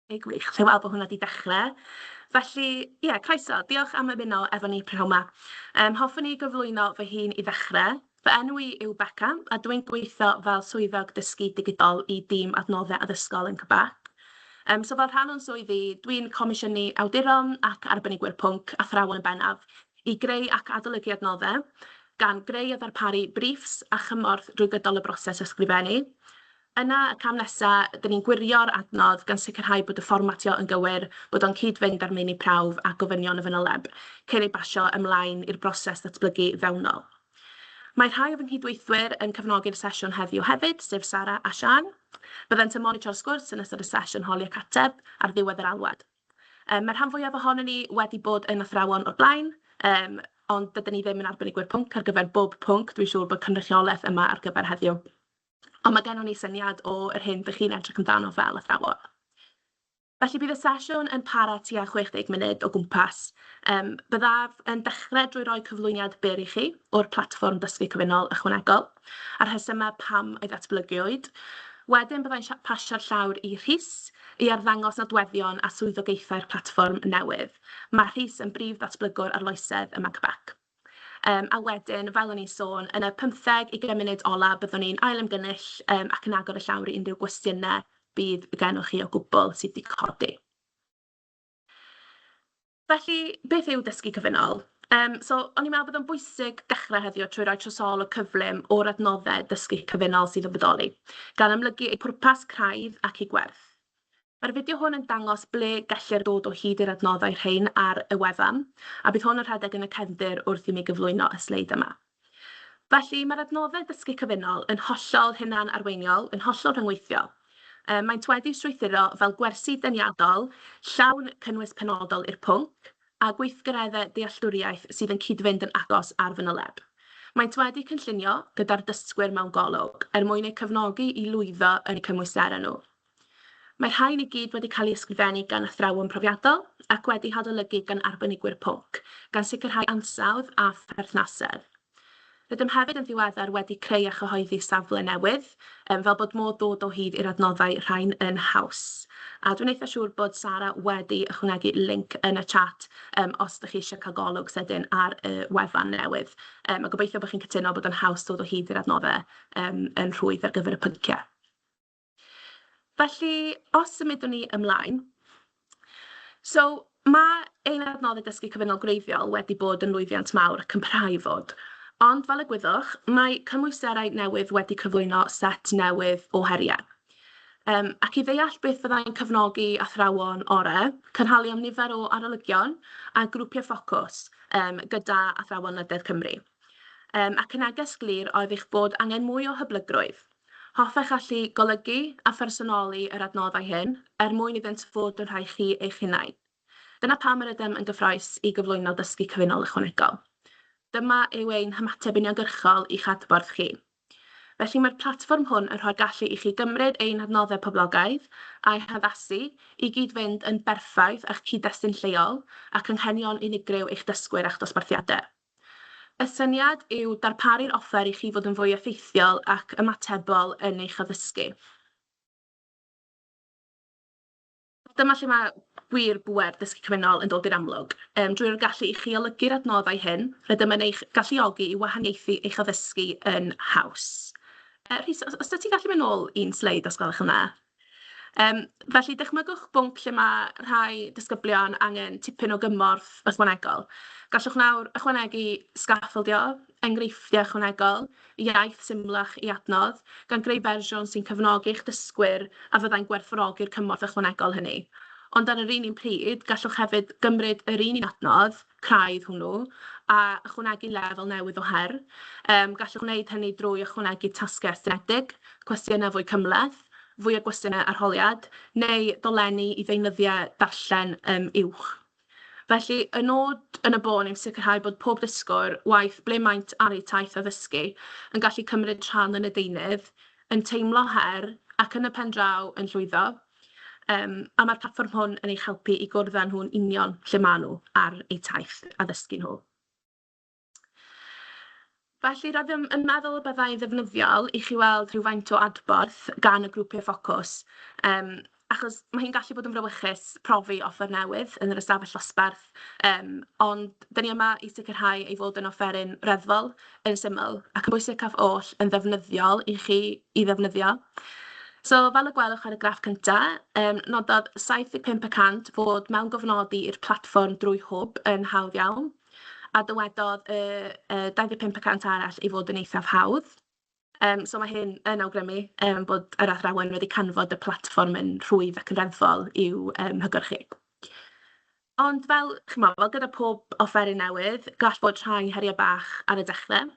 Ei gwych, allai weld bod hwnna 'di dechrau. Felly, ie, croeso, diolch am ymuno efo ni prynhawn 'ma. Hoffwn i gyflwyno fy hun i ddechrau. Fy enw i yw Beca, a dwi'n gweithio fel swyddog dysgu digidol i dîm adnoddau addysgol yn CBAC. So fel rhan o'n swydd i, dwi'n comisiynu awduron ac arbenigwyr pwnc, athrawon yn bennaf, i greu ac adolygu adnoddau, gan greu a ddarparu briefs a chymorth drwy gydol y broses ysgrifennu. Yna, y cam nesa, 'dyn ni'n gwirio'r adnodd gan sicrhau bod y fformatio yn gywir, bod o'n cyd-fynd â'r meini prawf a gofynion y fanyleb, cyn ei basio ymlaen i'r broses ddatblygu fewnol. Mae rhai o fy nghydweithwyr yn cefnogi'r sesiwn heddiw hefyd, sef Sara a Siân. Byddant yn monitro'r sgwrs yn ystod y sesiwn holi ac ateb ar ddiwedd yr alwad. Mae'r rhan fwyaf ohonon ni wedi bod yn athrawon o'r blaen, ond dydyn ni ddim yn arbenigwyr pwnc ar gyfer bob pwnc. Dwi'n siŵr bod cynrychiolaeth yma ar gyfer heddiw. Ond mae gennon ni syniad o yr hyn dych chi'n edrych amdano fel athrawon. Felly bydd y sesiwn yn para tua 60 munud o gwmpas. Byddaf yn dechrau drwy roi cyflwyniad byr i chi o'r platfform dysgu cyfunol ychwanegol a'r rhesymau pam ei ddatblygwyd. Wedyn byddai'n pasio'r llawr i Rhys i arddangos nodweddion a swyddogaethau'r platfform newydd. Mae Rhys yn brif ddatblygwr arloesedd ym Quebec. A wedyn, fel o'n i'n sôn, yn y 15, 20 munud ola, byddwn ni'n ail ymgynnull ac yn agor y llawr i unrhyw gwestiynau bydd gennych chi o gwbl sydd wedi codi. Felly, beth yw dysgu cyfunol? So, o'n i'n meddwl bod o'n bwysig dechrau heddiw trwy roi trosolwg cyflym o'r adnoddau dysgu cyfunol sydd yn bodoli, gan amlygu eu pwrpas craidd ac eu gwerth. Mae'r fideo hwn yn dangos ble gellir dod o hyd i'r adnoddau rhain ar y wefan, a bydd hwn yn rhedeg yn y cefndir wrth i mi gyflwyno y sleid yma. Felly, mae'r adnoddau dysgu cyfunol yn hollol hunan-arweiniol, yn hollol rhyngweithiol. Maent wedi strwythuro fel gwersi deniadol, llawn cynnwys penodol i'r pwnc, a gweithgareddau dealltwriaeth sydd yn cyd-fynd yn agos â'r fanyleb. Maent wedi cynllunio gyda'r dysgwyr mewn golwg, er mwyn eu cefnogi i lwyddo yn eu cymwysterau nhw. Mae'r rhain i gyd wedi cael eu ysgrifennu gan athrawon profiadol ac wedi hadolygu gan arbenigwyr pwnc, gan sicrhau ansawdd a pherthnasedd. Rydym hefyd yn ddiweddar wedi creu a chyhoeddi safle newydd, fel bod modd dod o hyd i'r adnoddau rhain yn haws. A dwi'n eitha siŵr bod Sara wedi ychwanegu linc yn y chat os ydych chi eisiau cael golwg sydyn ar y wefan newydd. A gobeithio bod chi'n cytuno bod o'n haws dod o hyd i'r adnoddau yn rhwydd ar gyfer y pynciau. Felly, os symudwn ni ymlaen. So, mae ein adnoddau dysgu cyfunol gwreiddiol wedi bod yn lwyddiant mawr ac yn parhau i fod. Ond fel y gwyddwch, mae cymwysterau newydd wedi cyflwyno set newydd o heriau. Ac i ddeall beth fyddai'n cefnogi athrawon orau, cynhaliom nifer o arolygion a grwpiau ffocws gyda athrawon ledled Cymru. Ac y neges glir oedd eich bod angen mwy o hyblygrwydd. Hoffech allu golygu a phersonoli yr adnoddau hyn er mwyn iddynt fod yn rhai chi eich hunain. Dyna pam yr ydym yn gyffrous i gyflwyno dysgu cyfunol ychwanegol. Dyma yw ein hymateb uniongyrchol i'ch adborth chi. Felly mae'r platfform hwn yn rhoi'r gallu i chi gymryd ein hadnoddau poblogaidd a'u haddasu i gyd-fynd yn berffaith â'ch cyd-destun lleol ac anghenion unigryw eich dysgwyr a'ch dosbarthiadau. Y syniad yw darparu'r offer i chi fod yn fwy effeithiol ac ymatebol yn eich addysgu. Dyma lle mae gwir bŵer dysgu cyfunol yn dod i'r amlwg. Drwy'r gallu i chi olygu'r adnoddau hyn, rydym yn eich galluogi i wahaniaethu eich addysgu yn haws. Rhys, os ti'n gallu mynd nôl un sleid os gwelwch yn dda. Felly, dychmygwch bwnc lle mae rhai disgyblion angen tipyn o gymorth ychwanegol. Gallwch nawr ychwanegu sgaffaldio, enghreifftiau ychwanegol, iaith symlach i adnodd, gan greu fersiwn sy'n cefnogi eich dysgwyr a fyddai'n gwerthfawrogi'r cymorth ychwanegol hynny. Ond ar yr un un pryd, gallwch hefyd gymryd yr un un adnodd, craidd hwnnw a ychwanegu lefel newydd o her. Gallwch wneud hynny drwy ychwanegu tasgau estynedig, cwestiynau fwy cymhleth, fwy o gwestiynau arholiad, neu dolenni i ddeunyddiau darllen uwch. Felly, y nod yn y bôn yw sicrhau bod pob dysgwr, waeth ble maent ar eu taith addysgu, yn gallu cymryd rhan yn y deunydd, yn teimlo her, ac yn y pen draw yn llwyddo. A mae'r platfform hwn yn eich helpu i gwrdd â nhw'n union lle maen nhw ar eu taith addysgu nhw. Felly, rydym yn meddwl y byddai'n ddefnyddiol i chi weld rhywfaint o adborth gan y grwpiau ffocws. Achos ma' hi'n gallu bod yn frawychus profi offer newydd yn yr ystafell ddosbarth, ond 'dyn ni yma i sicrhau ei fod yn offeryn reddfol, yn syml, ac yn bwysicaf oll yn ddefnyddiol i chi i ddefnyddio. So fel y gwelwch ar y graff cynta, nododd 75% fod mewngofnodi i'r platfform drwy Hwb yn hawdd iawn, a dywedodd y 25% arall ei fod yn eithaf hawdd. So mae hyn yn awgrymu bod yr athrawon wedi canfod y platfform yn rhwydd ac yn reddfol i'w hygyrchu. Ond fel, chimod, fel gyda pob offeryn newydd, gall fod rhai heriau bach ar y dechrau.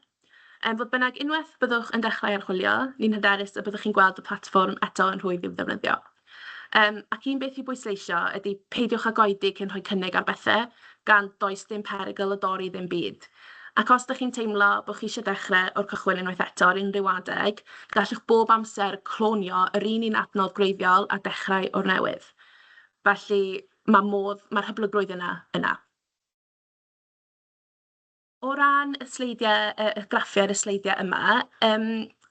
Fodd bynnag, unwaith byddwch yn dechrau archwilio, ni'n hyderus y byddwch chi'n gweld y platfform eto yn rhwydd i'w ddefnyddio. Ac un beth i bwysleisio ydy peidiwch â goedi cyn rhoi cynnig ar bethau, gan does dim perygl o dorri ddim byd. Ac os dych chi'n teimlo bod chi eisiau dechrau o'r cychwyn unwaith eto ar unrhyw adeg, gallwch bob amser clonio yr un un adnodd gwreiddiol a dechrau o'r newydd. Felly mae modd, mae'r hyblygrwydd yna yna. O ran y sleidiau, y graffiau ar y sleidiau yma,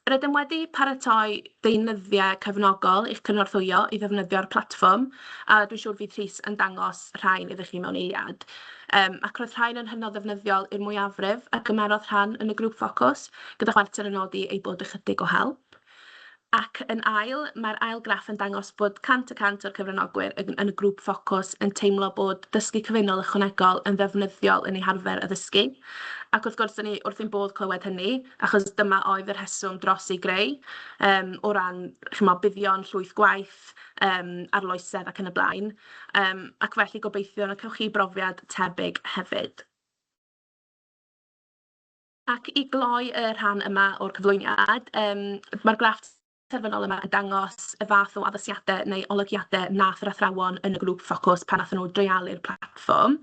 rydym wedi paratoi deunyddiau cefnogol i'ch cynorthwyo i ddefnyddio'r platfform, a dwi'n siŵr fydd Rhys yn dangos rhain iddo chi mewn eiliad. Ac roedd rhain yn hynod ddefnyddiol i'r mwyafrif a gymerodd rhan yn y grŵp ffocws, gyda chwarter yn nodi ei bod ychydig o help. Ac yn ail, mae'r ail graff yn dangos bod 100% o'r cyfranogwyr yn y grŵp ffocws yn teimlo bod dysgu cyfunol ychwanegol yn ddefnyddiol yn eu harfer addysgu. Ac wrth gwrs, 'dan ni wrth ein bodd clywed hynny, achos dyma oedd y rheswm dros ei greu, o ran, chimod, buddion llwyth gwaith, arloesedd ac yn y blaen. Ac felly gobeithio y cewch chi brofiad tebyg hefyd. Ac i gloi y rhan yma o'r cyflwyniad, mae'r graff terfynol yma yn dangos y fath o addasiadau neu olygiadau nath yr athrawon yn y grŵp ffocws pan nathon nhw dreialu'r platfform.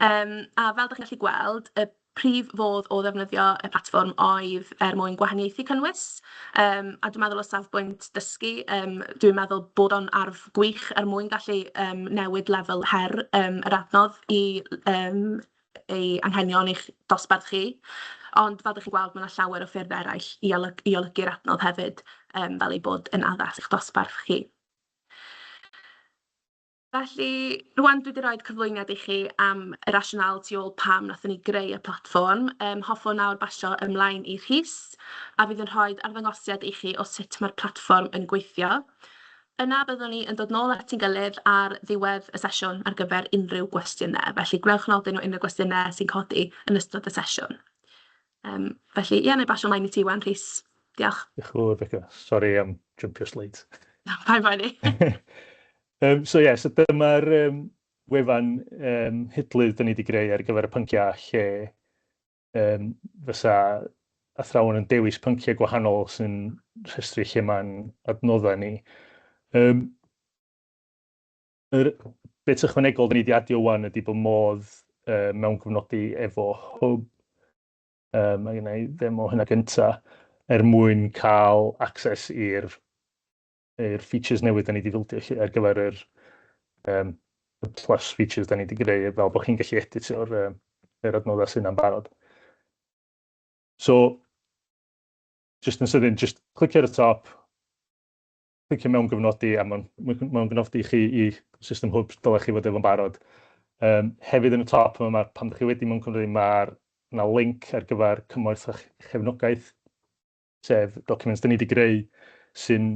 A fel dach chi'n gallu gweld, y prif fodd o ddefnyddio y platfform oedd er mwyn gwahaniaethu cynnwys. A dwi'n meddwl o safbwynt dysgu, dwi'n meddwl bod o'n arf gwych er mwyn gallu newid lefel her yr adnodd i ei anghenion eich dosbarth chi. Ond fel dach chi'n gweld, mae 'na llawer o ffyrdd eraill i olygu'r adnodd hefyd, fel ei bod yn addas i'ch dosbarth chi. Felly, rŵan dwi 'di roid cyflwyniad i chi am y rationale tu ôl pam wnaethon ni greu y platfform. Hoffwn nawr basio ymlaen i Rhys, a fydd yn rhoi arddangosiad i chi o sut mae'r platfform yn gweithio. Yna byddwn ni yn dod nôl at ein gilydd ar ddiwedd y sesiwn ar gyfer unrhyw gwestiynau. Felly gwnewch nodyn o unrhyw gwestiynau sy'n codi yn ystod y sesiwn. Felly ie, wna i basio ymlaen i ti 'wan, Rhys. Diolch. Diolch yn fawr, Beca. Sori am jumpio slides. Paid poeni. So ie, so dyma'r wefan hidlydd 'da ni 'di greu ar gyfer y pynciau lle fysa athrawon yn dewis pynciau gwahanol sy'n rhestru lle mae'n adnoddau ni. Yr bit ychwanegol 'da ni 'di adio 'wan ydy bod modd mewngofnodi efo Hwb. Mae gen i ddemo hynna gynta er mwyn cael access i'r i'r features newydd 'da ni 'di bildio 'lly ar gyfer yr y plus features 'da ni 'di greu fel bod chi'n gallu editio'r yr adnoddau sydd yna'n barod. So, jyst yn sydyn, jyst clicio ar y top, clicio mewngofnodi a mae'n mewngofnodi chi i system Hwb dylech chi fod efo'n barod. Hefyd yn y top yma, pan ydych chi wedi mewngofnodi, mae yna link ar gyfer cymorth a chefnogaeth, sef documents 'da ni 'di greu sy'n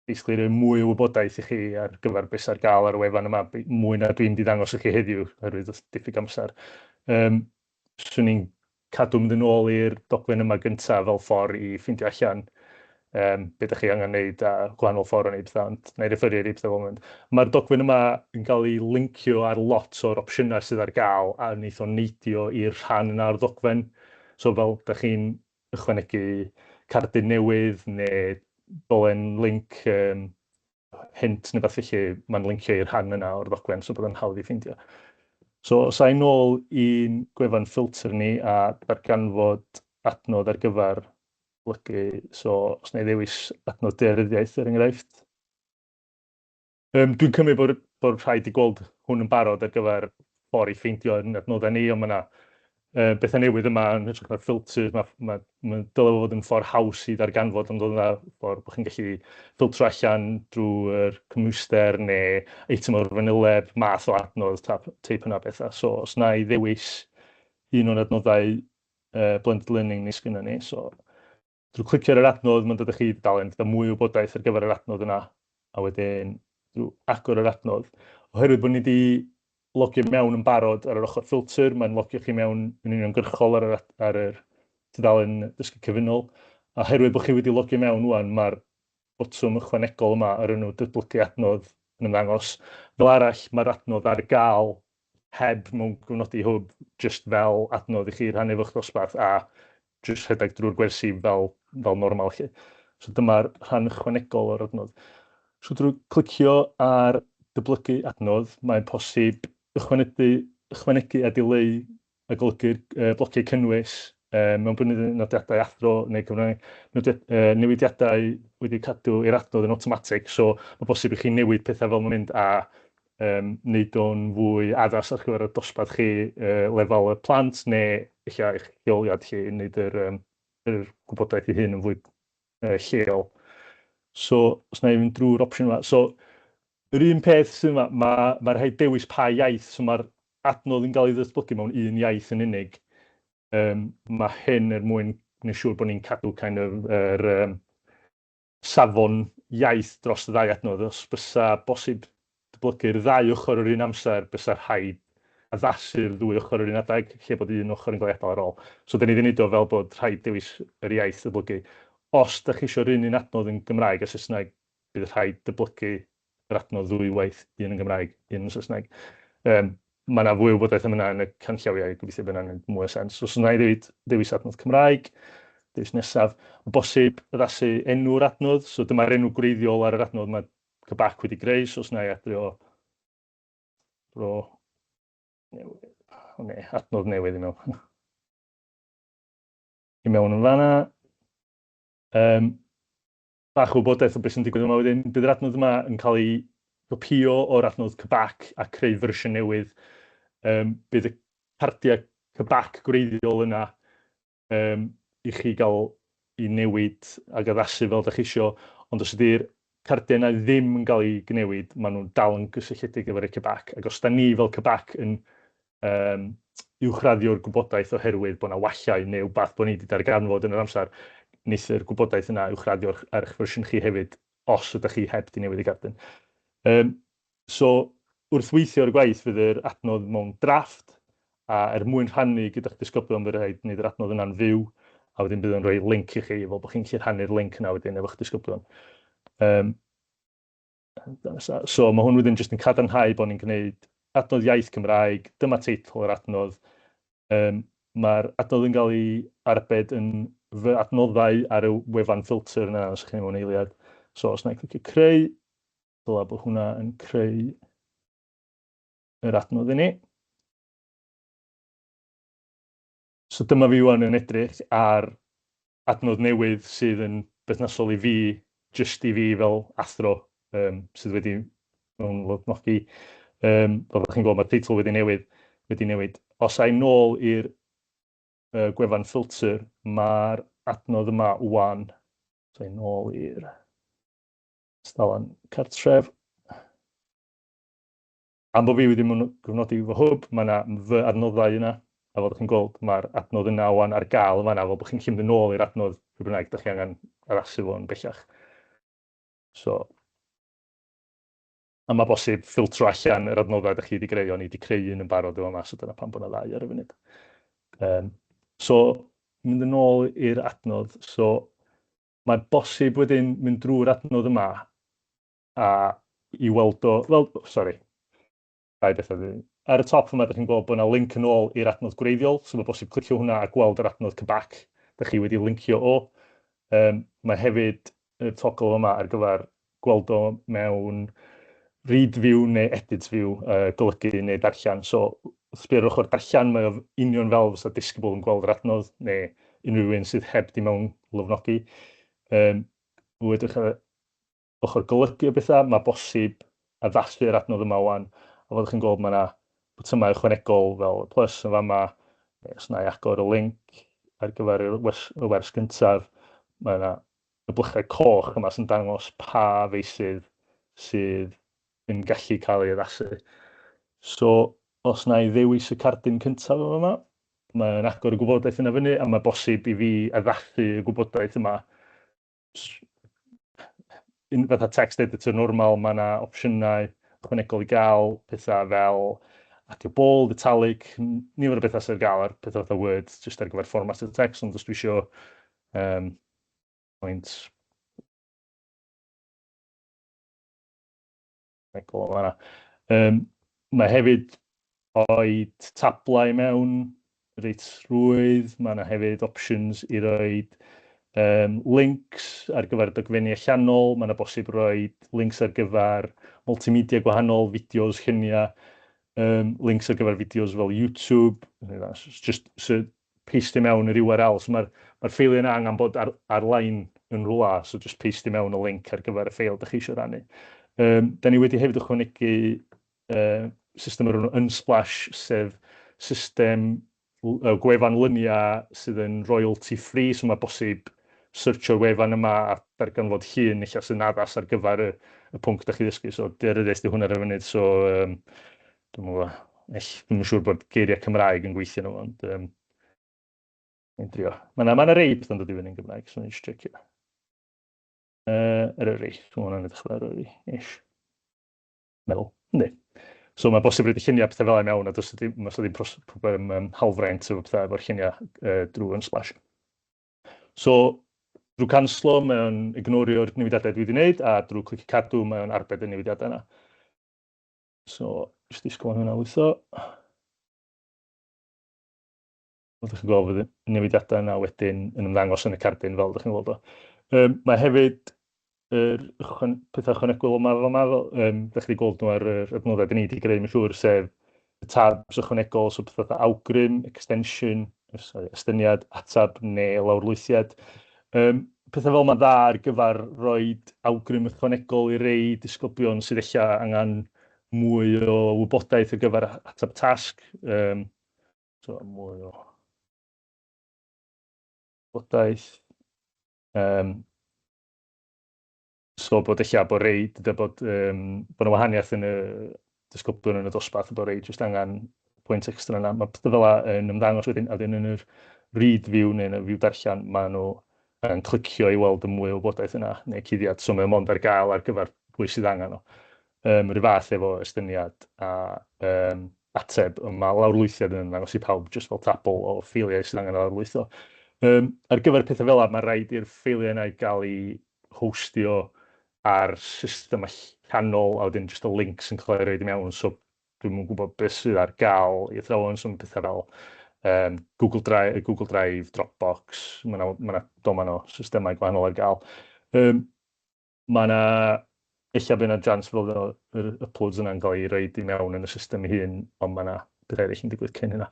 basically rhoi mwy o wybodaeth i chi ar gyfer beth sydd ar gael ar y wefan yma, mwy na dwi'n mynd i ddangos i chi heddiw oherwydd diffyg amser. 'Swn i'n cadw mynd yn ôl i'r dogfen yma gyntaf fel ffordd i ffeindio allan be dach chi angen wneud a gwahanol ffordd o wneud pethau, ond wna i referio i pethau fel mynd. Mae'r dogfen yma yn cael ei lincio ar lot o'r opsiynau sydd ar gael a wneith o neidio i'r rhan yna o'r ddogfen. So fel dach chi'n ychwanegu cardyn newydd neu dolen link hint neu beth felly, mae'n lincio i'r rhan yna o'r ddogfen, so bod o'n hawdd i ffeindio. So, os a i nôl i'n gwefan filter ni a darganfod adnodd ar gyfer golygu, so os wna i ddewis adnodd daearyddiaeth er enghraifft. Dwi'n cymryd bod rhaid i gweld hwn yn barod ar gyfer ffordd i ffeindio yn adnoddau ni, ond mae yna Bethau newydd yma yn hytrach na'r filters, mae ma, ma dylai fod yn ffordd haws i ddarganfod, ond oedd yna ffordd bod chi'n gallu ffiltro allan drwy'r cymhwyster neu eitem o'r fanyleb, math o adnodd, teip yna bethau. So, os na i ddewis un o'n adnoddau blended learning ni sgynnon ni, so drwy clicio ar yr adnodd, mae'n dod â chi i dudalen gyda mwy o wybodaeth ar gyfer yr adnodd yna, a wedyn drwy agor yr adnodd. Oherwydd bod ni wedi logio mewn yn barod ar yr ochr ffiltr, mae'n logio chi mewn yn uniongyrchol ar yr tudalen dysgu cyfunol. A oherwydd bod chi wedi logio mewn ŵan, mae'r botwm ychwanegol yma ar enw dyblygu adnodd yn ymddangos. Fel arall, mae'r adnodd ar gael heb mewngofnodi Hwb, just fel adnodd i chi rhannu efo'ch dosbarth a just rhedeg drwy'r gwersi fel normal chi. So dyma'r rhan ychwanegol o'r adnodd. So drwy clicio ar dyblygu adnodd, mae'n posib ychwanegu a dileu a golygu'r blociau cynnwys mewn nodiadau athro neu cyfrannau, newidiadau wedi cadw i'r adnodd yn awtomatig. So mae bosib i chi newid pethau fel mae'n mynd a wneud o'n fwy addas ar gyfer y dosbarth chi, lefel y plant, neu eich eich lleoliad chi, wneud yr gwybodaeth ei hun yn fwy lleol. So, os na i fynd drwy'r opsiwn yma. So, yr un peth sydd yma, mae rhaid dewis pa iaith, so mae'r adnodd yn cael ei ddatblygu mewn un iaith yn unig. Mae hyn er mwyn gwneud siŵr bod ni'n cadw kind of yr safon iaith dros y ddau adnodd. Os bysa bosib dyblygu'r ddau ochr yr un amser, bysa rhaid addasu'r ddwy ochr yr un adeg, lle bod un ochr yn cael ei adael ar ôl. So, dyn ni wedi gwneud o fel bod rhaid dewis yr iaith dyblygu. Os da chi eisiau'r un adnodd yn Gymraeg a Saesneg, bydd rhaid dyblygu yr adnodd ddwy waith, un yn Gymraeg, un yn Saesneg. Mae yna fwy o wybodaeth am yna yn y canllawiau, gobeithio bydd yna'n gwneud mwy o sens. So, os yna i ddweud dewis adnodd Cymraeg, dewis nesaf, o bosib addasu enw'r adnodd, so dyma'r enw gwreiddiol ar yr adnodd mae CBAC wedi greu, so os yna i adio bro newydd, o ne, adnodd newydd i mewn. I mewn yn fanna. Bach o wybodaeth o beth sy'n digwydd yma wedyn. Bydd yr adnodd yma yn cael ei gopïo o'r adnodd CBAC a creu fersiwn newydd. Bydd y cardiau CBAC gwreiddiol yna i chi gael i newid ac addasu fel ydych chi isio, ond os ydy'r cardiau yna ddim yn cael eu newid, maen nhw'n dal yn gysylltiedig efo'r CBAC. Ac os da ni fel CBAC yn uwchraddio'r gwybodaeth oherwydd bod yna wallau neu wbath bod ni wedi darganfod yn yr amser, wneith yr gwybodaeth yna uwchraddio ar eich fersiwn chi hefyd os ydych chi heb di newid y gardyn. So, wrth weithio ar y gwaith, fydd yr adnodd mewn drafft, a er mwyn rhannu gyda'ch disgyblion, fydd rhaid gwneud yr adnodd yna'n fyw, a wedyn bydd o'n rhoi link i chi, fel bod chi'n gallu rhannu'r link yna wedyn efo'ch disgyblion. So mae hwn wedyn jyst yn cadarnhau bod ni'n gwneud adnodd iaith Cymraeg, dyma teitl yr adnodd. Mae'r adnodd yn cael ei arbed yn fy adnoddau ar y wefan filter yna, os chi'n mewn eiliad. So os na i clicio creu, dyla bod hwnna yn creu yr adnodd i ni. So dyma fi wan yn edrych ar adnodd newydd sydd yn berthnasol i fi, jyst i fi fel athro sydd wedi mewngofnodi. Fel chi'n gweld, mae'r teitl wedi newid. Os ai nôl i'r gwefan filter, mae'r adnodd yma wan. So ai nôl i'r tudalen cartref. Am bod fi wedi mewngofnodi fy Hwb, mae yna fy adnoddau yna. A fel ydych chi'n gweld, mae'r adnodd yna wan ar gael yn fanna, fel bod chi'n gallu mynd yn ôl i'r adnodd pryd bynnag ydych chi angen addasu fo'n bellach. So, a mae bosib ffiltro allan yr adnoddau ydych chi wedi greu, o'n i wedi creu un yn barod efo yma, so dyna pam bod yna ddau ar y funud. So, mynd yn ôl i'r adnodd, so mae bosib wedyn mynd drwy'r adnodd yma a i weld o, wel, sori, dau bethau. Ar y top yma, ydych chi'n gweld bod yna link yn ôl i'r adnodd gwreiddiol, so mae bosib clicio hwnna a gweld yr adnodd CBAC ydych chi wedi lincio o. Mae hefyd y toggle yma ar gyfer gweld o mewn read view neu edit view, golygu neu darllen. So, wrth sbio ar ochr darllen, mae o union fel fysa disgybl yn gweld yr adnodd neu unrhyw un sydd heb di mewngofnodi. Edrych ar ochr golygu o bethau, mae bosib addasu'r adnodd yma wan. A fel ydych chi'n gweld, mae yna botymau ychwanegol fel y plus yn fama. Os na i agor y link ar gyfer y wers, y wers gyntaf, mae yna y blychau coch yma sy'n dangos pa feysydd sydd yn gallu cael ei addasu. So, os na i ddewis y cardyn cyntaf yma, mae'n agor y gwybodaeth yna fyny a mae bosib i fi addasu y gwybodaeth yma un fatha text editor normal, mae yna opsiynau ychwanegol i gael, pethau fel adio bold, italic, nifer o bethau sydd ar gael ar pethau fatha Word, jyst ar gyfer fformat y text, ond os dwi isio point ychwanegol yn fan'na. Mae hefyd rhoid tablau mewn reit rhwydd. Mae yna hefyd options i roed links ar gyfer dogfennu allanol. Mae yna bosib roed links ar gyfer multimedia gwahanol, fideos, lluniau, links ar gyfer fideos fel YouTube. Just so, pastio mewn yr URL. So mae'r mae ffeiliau yna angen bod ar-lein yn rhywle, so just pastio mewn y link ar gyfer y ffeil ydych chi eisiau rannu. Da ni wedi hefyd ychwanegu system o'r enw Unsplash, sef system gwefan luniau sydd yn royalty free, so mae bosib searchio'r wefan yma a darganfod llun ella sy'n addas ar gyfer y pwnc da chi ddysgu. So, dy'r di hwnna ar y funud, so dwi'n meddwl, dwi'm yn siŵr bod geiriau Cymraeg yn gweithio nhw, ond ni'n drio. Mae yna ma rei pethau'n dod i fyny yn Gymraeg, so ni'n checio. Eryri, dwi'n hwnna'n edrych fel Eryri, ish. Meddwl, yndi. So mae'n bosib roid y lluniau pethau fel 'na i mewn a does ddim, does ddim problem hawlfraint efo pethau efo'r lluniau drwy Unsplash. So, drwy canslo, mae o'n ignorio'r newidiadau dwi wedi gwneud, a drwy clicio cadw, mae o'n arbed y newidiadau yna. So, jyst disgwyl am hynna lwytho. Fel ydych chi'n gweld, fydd y newidiadau yna wedyn yn ymddangos yn y cardyn fel ydych chi'n gweld o. Mae hefyd yr pethau ychwanegol yma fel yma, fel, ydych chi wedi gweld nhw ar yr adnoddau dyn ni wedi greu, mae'n siŵr, sef y tabs ychwanegol, so pethau fatha awgrym, extension, sorry, estyniad, ateb neu lawrlwythiad. Pethau fel yma'n dda ar gyfer rhoi awgrym ychwanegol i rei disgyblion sydd ella angen mwy o wybodaeth ar gyfer ateb tasg. So mwy o wybodaeth. So bod ella bod rei, dydy bod, bod 'na wahaniaeth yn y disgyblion yn y dosbarth, bod rei jyst angen pwynt extra yna. Mae pethau fel 'na yn ymddangos wedyn, a wedyn yn yr read view neu yn y view darllen, maen nhw yn clicio i weld y mwy o wybodaeth yna neu cuddiad. So mae o mond ar gael ar gyfer pwy sydd angen o. Yr un fath efo estyniad a ateb, ond mae lawrlwythiad yn ymddangos i pawb jyst fel tabl o ffeiliau sydd angen lawrlwytho. Ar gyfer pethau fel 'na, mae rhaid i'r ffeiliau yna i gael eu hostio ar system allanol, a wedyn jyst y links yn cael eu rhoid i mewn, so dwi'm yn gwybod beth sydd ar gael i athrawon, so mae pethau fel Google Drive, Google Drive, Dropbox, mae yna ma domen o systemau gwahanol ar gael. Mae yna, ella bydd yna chance fel yr uploads yna'n cael ei roid i mewn yn y system ei hun, ond mae yna pethau eraill yn digwydd cyn hynna.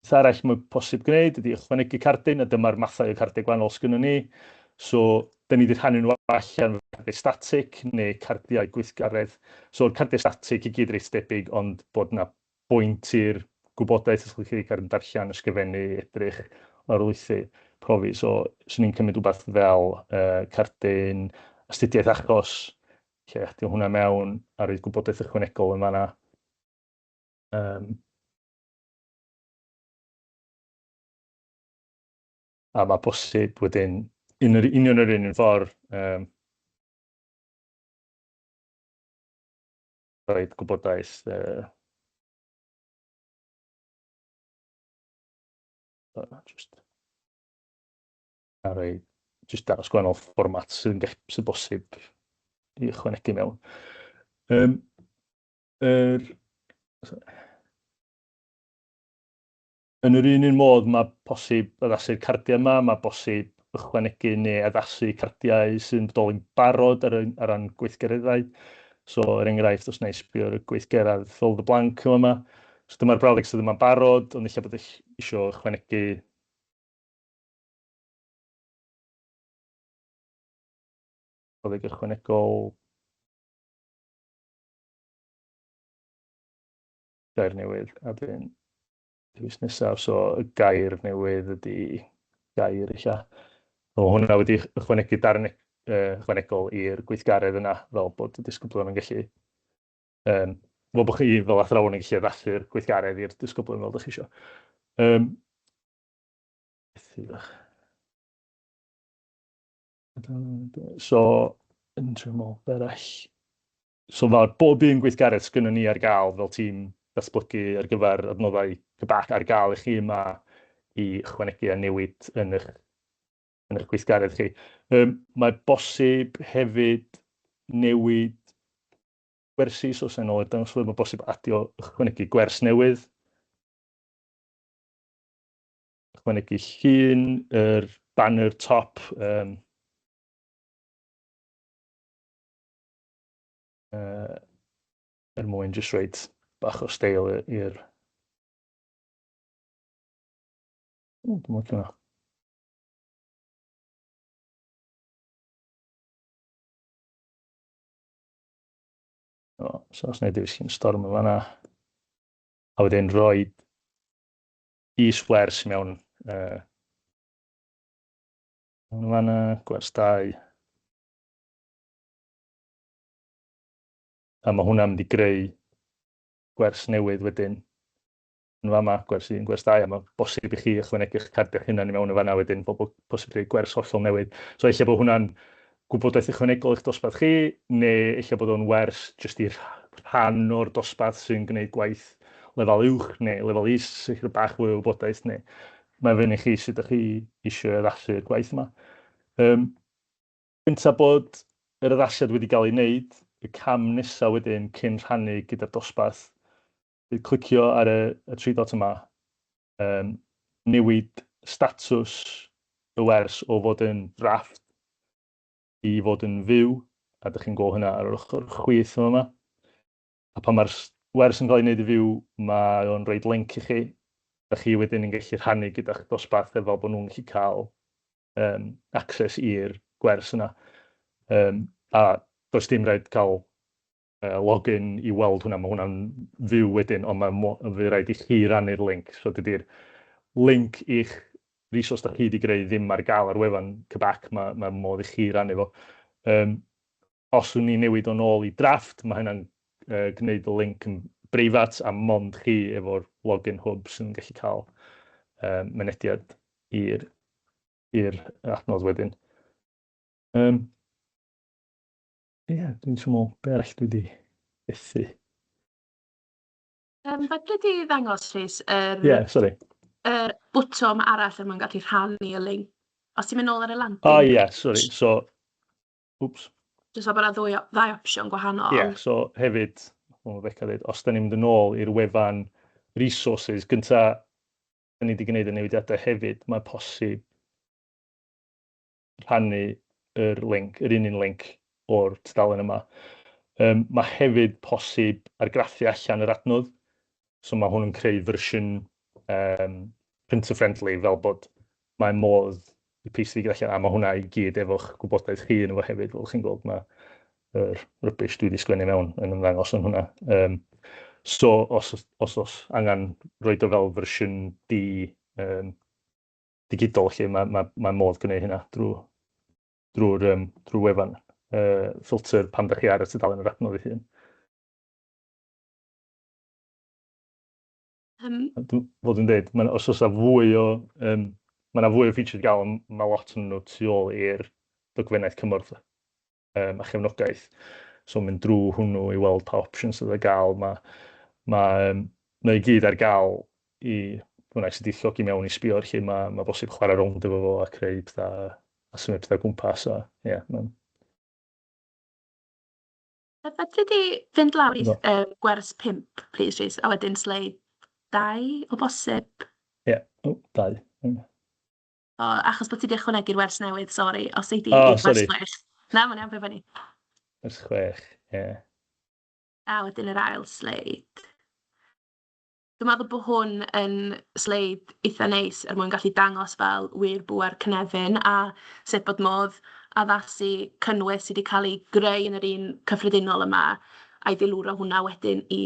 Peth arall mae posib gwneud ydy ychwanegu cardyn, a dyma'r mathau o cardiau gwahanol sgynnon ni. So, da ni wedi rhannu nhw allan fel cardiau static neu cardiau gweithgaredd. So, cardiau static i gyd reit debyg, ond bod yna bwynt i'r gwybodaeth os ydych chi'n darllen, ysgrifennu, edrych, lawrlwythu, profi. So, swn i'n cymryd rhywbeth fel cardyn astudiaeth achos, lle adio hwnna mewn a rhoi gwybodaeth ychwanegol yn fanna. A mae bosib wedyn, un yr, union yr un un ffordd, rhaid gwybodaeth just, a rhoi just dangos gwahanol fformat sydd yn sydd bosib i ychwanegu mewn. Er, yn yr un un modd mae posib addasu'r cardiau yma, mae bosib ychwanegu neu addasu cardiau sy'n bodoli'n barod ar ran gweithgareddau. So, er enghraifft, os wna i sbio ar y gweithgaredd fill the blank yma, so dyma'r brawddeg sydd yma'n barod, ond ella bod eisiau ychwanegu brawddeg ychwanegol. Gair newydd, a wedyn dewis nesaf, so y gair newydd ydy gair ella. So hwnna wedi ychwanegu darn ychwanegol i'r gweithgaredd yna, fel bod y disgyblion yn gallu, fel bod chi fel athrawon yn gallu addasu'r gweithgaredd i'r disgyblion fel ydych chi eisiau. So, yn trio meddwl, be arall? So mae bob un gweithgaredd sgynnon ni ar gael fel tîm datblygu ar gyfer adnoddau CBAC ar gael i chi yma i ychwanegu a newid yn eich, yn eich gweithgaredd chi. Mae bosib hefyd newid gwersi, so os ôl i'r dangosfwrdd, mae bosib adio ychwanegu gwers newydd, ychwanegu llun, yr banner top, er mwyn jyst rhoid bach o steil i'r... O, dwi'n licio hwnna. O, so os wna i dewis llun storm yn fanna, a wedyn rhoi is-wers mewn yn fanna, gwers 2. A mae hwnna'n mynd i greu gwers newydd wedyn yn fama, gwers 1, gwers 2, a mae bosib i chi ychwanegu'ch cardiau eich hunan i mewn yn fanna wedyn, fel bod posib creu gwers hollol newydd. So ella bod hwnna'n gwybodaeth ychwanegol i'ch dosbarth chi, neu ella bod o'n wers jyst i'r rhan o'r dosbarth sy'n gwneud gwaith lefel uwch neu lefel is, sy'n rhyw bach fwy o wybodaeth, neu mae fyny chi sut ydych chi eisiau addasu'r gwaith yma. Gynta bod yr addasiad wedi gael ei wneud, y cam nesa wedyn cyn rhannu gyda'r dosbarth, fydd clicio ar y, y tri dot yma, newid statws y wers o fod yn drafft i fod yn fyw, a dych chi'n gweld hynna ar yr ochr chwith yma. A pan mae'r wers yn cael ei wneud i fyw, mae o'n rhoid link i chi. Da chi wedyn yn gallu rhannu gyda'ch dosbarth efo bod nhw'n gallu cael access i'r gwers yna. A does dim rhaid cael login i weld hwnna, mae hwnna'n fyw wedyn, ond mae fydd rhaid i chi rannu'r link. So dydy'r link i'ch resource da chi wedi greu ddim ar gael ar wefan CBAC, mae modd i chi rannu fo. Os wn i'n newid o'n ôl i drafft, mae hynna'n gwneud y link yn breifat a mond chi efo'r login hwb sy'n gallu cael mynediad i'r adnodd wedyn. Ie, yeah, dwi'n teimlo be arall dwi wedi methu. Fedri di ddangos, Rhys, yr... Ie, yeah, sorry. Yr bwtwm arall er mwyn gallu rhannu y link? Os ti'n mynd nôl ar y landing. O oh, ie, yeah, sorry. So, oops. Jyst fel bod 'na ddau opsiwn gwahanol. Ie, yeah, so hefyd, fel mae Beca dweud, os da ni'n mynd yn ôl i'r wefan resources, gynta, da ni wedi gwneud y newidiadau hefyd, mae posib rhannu yr link, yr un link o'r tudalen yma. Mae hefyd posib argraffu allan yr adnodd, so mae hwn yn creu fersiwn printer friendly fel bod mae modd i pastio i gyd allan, a mae hwnna i gyd efo'ch gwybodaeth chi yn efo hefyd, fel chi'n gweld mae yr rubbish dwi wedi sgwennu mewn yn ymddangos yn hwnna. So os angen roed o fel fersiwn digidol lle mae modd gwneud hynna drwy wefan filter pan da chi ar y tudalen yr adnodd ei hun. Fel dwi'n dweud, os oes fwy o, mae yna fwy o features i gael, ond mae lot yn nhw tu ôl i'r dogfennaeth cymorth a chefnogaeth. So mynd drwy hwnnw i weld pa options sydd ar gael. Mae i gyd ar gael i hwnna sydd wedi llogi mewn i sbio ar lle mae bosib chwarae rownd efo fo a creu pethau a symud pethau gwmpas. A, yeah, Fedri di fynd lawr i gwers 5, please, Rhys, a wedyn sleid 2 o bosib? Ie, yeah. Oh, 2. O, achos bod ti wedi ychwanegu'r wers newydd, sori, os ei di oh, i gwers 6. Na, mae'n iawn, fe fyny. Gwers 6, ie. Yeah. A wedyn yr ail sleid. Dwi'n meddwl bod hwn yn sleid eitha neis er mwyn gallu dangos fel wir bŵer Cynefin a sut bod modd addasu cynnwys sydd wedi cael ei greu yn yr un cyffredinol yma a'i deilwra hwnna wedyn i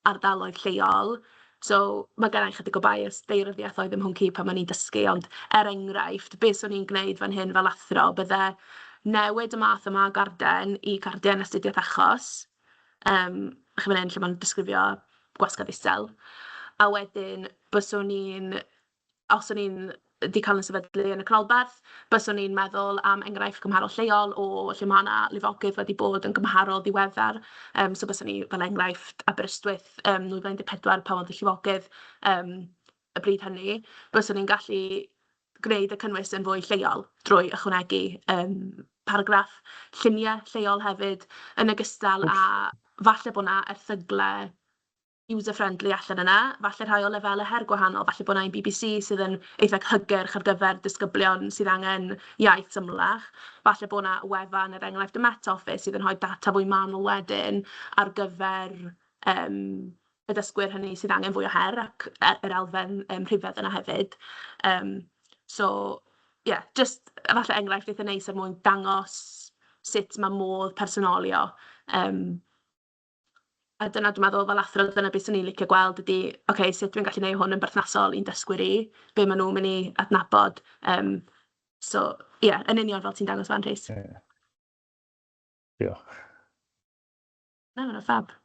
ardaloedd lleol. So ma' genna i chydig o bias daearyddiaeth oedd 'y mhwnc i pan o'n i'n dysgu, ond er enghraifft, be 'swn i'n gwneud fan hyn fel athro bydde newid y math yma o garden i carden astudiaeth achos, chi'n fan hyn lle ma'n disgrifio gwasgedd isel, a wedyn byswn i'n, os o'n i'n 'di cael yn sefydlu yn y canolbarth, byswn i'n meddwl am enghraifft cymharol lleol o lle ma' 'na lifogydd wedi bod yn gymharol ddiweddar. So byswn i fel enghraifft Aberystwyth 2014 pan oedd y llifogydd y bryd hynny, byswn i'n gallu gwneud y cynnwys yn fwy lleol drwy ychwanegu paragraff, lluniau lleol hefyd, yn ogystal â falle bod 'na erthyglau user-friendly allan yna, falle rhai o lefelau her gwahanol, falle bod 'na un BBC sydd yn eitha hygyrch ar gyfer disgyblion sydd angen iaith symlach, falle bod 'na wefan, er enghraifft y Met Office, sydd yn rhoi data fwy manwl wedyn ar gyfer y dysgwyr hynny sydd angen fwy o her ac yr elfen rhifedd yna hefyd. So ie, jyst falle enghraifft eitha neis er mwyn dangos sut mae modd personolio. A dyna dwi'n meddwl fel athro, dyna beth 'swn i'n licio gweld ydy, ocê, sut dwi'n gallu gwneud hwn yn berthnasol i'n dysgwyr i, be maen nhw'n mynd i adnabod. So ie, yn union fel ti'n dangos fan Rhys. Ie. Diolch. Na, ma' hwnna'n ffab.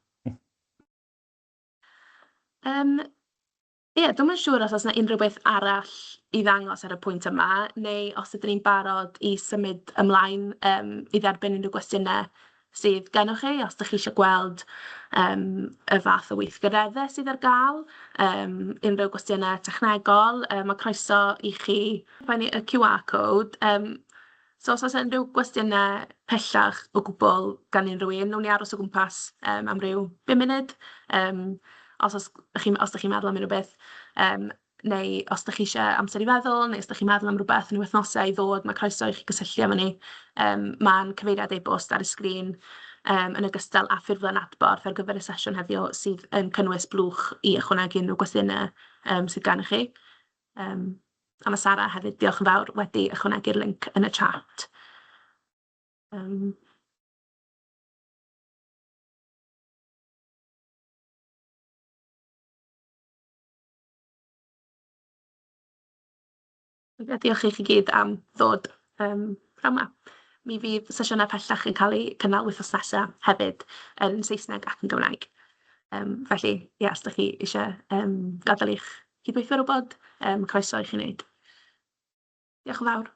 Ie, dwi'm yn siŵr os oes 'na unrhyw beth arall i ddangos ar y pwynt yma, neu os ydyn ni'n barod i symud ymlaen i dderbyn unrhyw gwestiynau sydd gennoch chi, os dach chi isio gweld y fath o weithgareddau sydd ar gael, unrhyw gwestiynau technegol, ma' croeso i chi rhannu y QR code. So os oes unrhyw gwestiynau pellach o gwbl gan unrhyw un, wnawn ni aros o gwmpas am ryw bum munud, os oes chi, os dach chi'n meddwl am unrhyw beth, neu os dach chi isie amser i feddwl, neu os dach chi'n meddwl am rywbeth yn y wythnosau i ddod, ma' croeso i chi gysylltu efo ni. Ma'n cyfeiriad e-bost ar y sgrin, yn ogystal â ffurflen adborth ar gyfer y sesiwn heddiw sydd yn cynnwys blwch i ychwanegu unrhyw gwestiynau sydd gennych chi. A ma' Sara hefyd, diolch yn fawr, wedi ychwanegu'r linc yn y chat. Ia, diolch i chi gyd am ddod pnawn 'ma. Mi fydd sesiynau pellach yn cael eu cynnal wythnos nesa hefyd yn Saesneg ac yn Gymraeg. Felly, ia, os dach chi isie gadael i'ch cydweithwyr wybod, croeso i chi wneud. Diolch yn fawr.